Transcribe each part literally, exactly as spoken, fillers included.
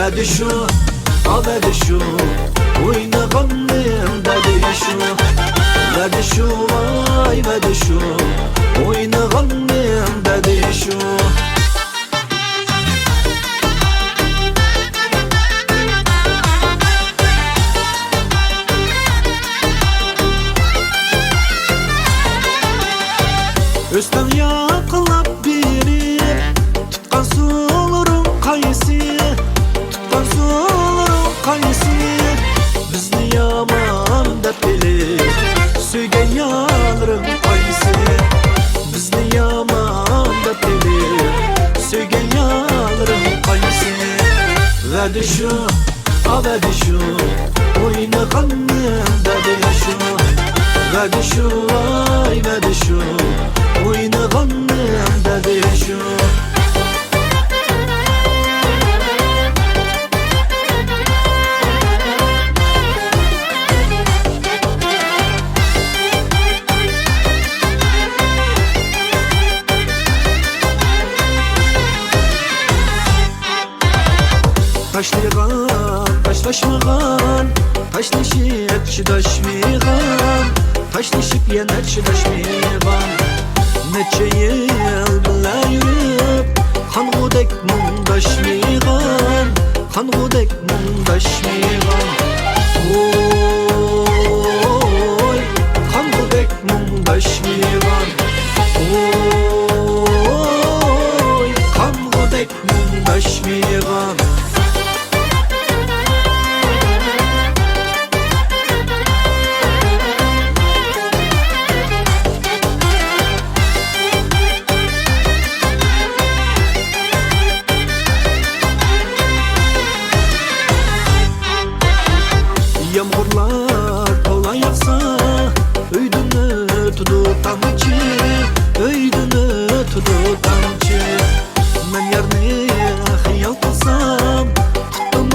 ۋەدە شۇ، ئا ۋەدە شۇ، ئوينىغاننىڭ دەردى شۇ. ۋەدە شۇ، ۋاي ۋەدە شۇ، ئوينىغاننىڭ دەردى شۇ. ئۆستەڭ ياقىلاپ بېرىپ، تۇتقان سۇلىرىڭ قايسى؟ تۇتقان سۇلىرىڭ قايسى؟ بىزنى يامان دەپ بىلىپ، سۆيگەن يارلىرىڭ قايسى؟ بىزنى يامان دەپ بىلىپ، سۆيگەن يارلىرىڭ قايسى؟ ۋەدە شۇ، ئا ۋەدە شۇ، ئوينىغاننىڭ دەردى شۇ. ۋەدە شۇ، ۋاي ۋەدە شۇ، ئوينىغاننىڭ دەردى شۇ. تاشلىغان، تاشلاشمىغان، تاشلىشىپ چىداشمىغان، تاشلىشىپ يەنە چىداشمىغان. نەچچە يىل بىللە يۈرۈپ، قانغۇدەك مۇڭداشمىغان، قانغۇدەك مۇڭداشمىغان. ۋوي، قانغۇدەك مۇڭداشمىغان. ۋوي، قانغۇدەك مۇڭداشمىغان. يامغۇرلار تولا ياغسا، ئۆيدىن ئۆتىدۇ تامچى، ئۆيدىن ئۆتىدۇ تامچى. مەن يارنى خىيال قىلسام، تۇتتۇم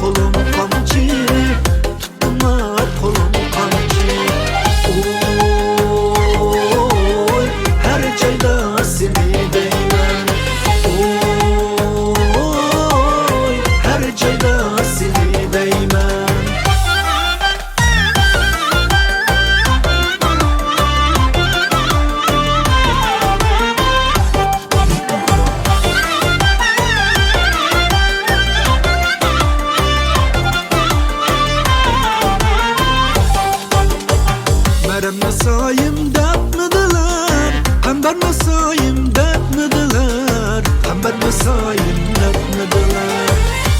قولۇم قامچى، تۇتتۇم قولۇم قامچى. ئوي، ھەر جايدا سېنى دەيمەن. ئوي، ھەر جايدا سېنى دەيمەن. مەرەممە سايىم دەپمىدىلەر، قەمبەرمە سايىم دەپمىدىلەر، قەمبەرمە سايىم دەپمىدىلەر.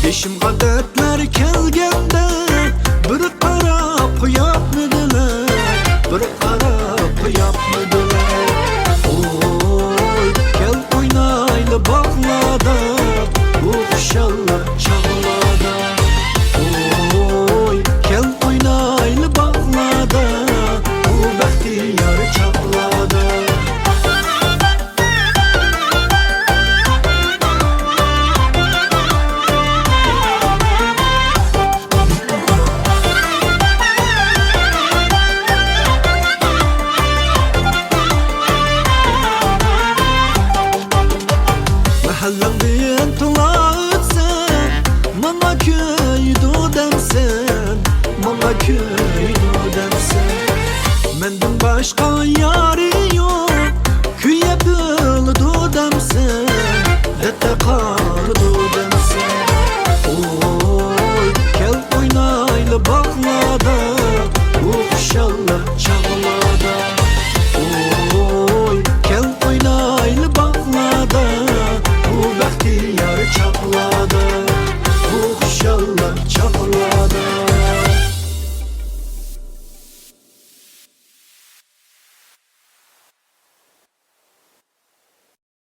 بېشىمغا دەردلەر كەلگەندە، بىر قاراپ قوياپمىدىلەر، بىر قاراپ قوياپمىدىلەر. ۋوي، كەل ئوينايلى باغلاردا، بۇ خۇشاللىق چاغلاردا. ۋوي، كەل ئوينايلى باغلاردا، بۇ بەختىيار چاغلاردا. مەھەللەڭدىن تولا ئۆتسەم، ماڭا كۆيىدۇ دەمسەن، ماڭا كۆيىدۇ دەمسەن. مەندىن باشقا يارى يوق، كۆيۈپ ئۆلىدۇ دەمسەن، دەردتە قالىدۇ دەمسەن. ۋوي، كەل ئوينايلى باغلاردا، بۇ خۇشاللىق چاغلاردا. ۋوي، كەل ئوينايلى باغلاردا، بۇ بەختىيار چاغلاردا.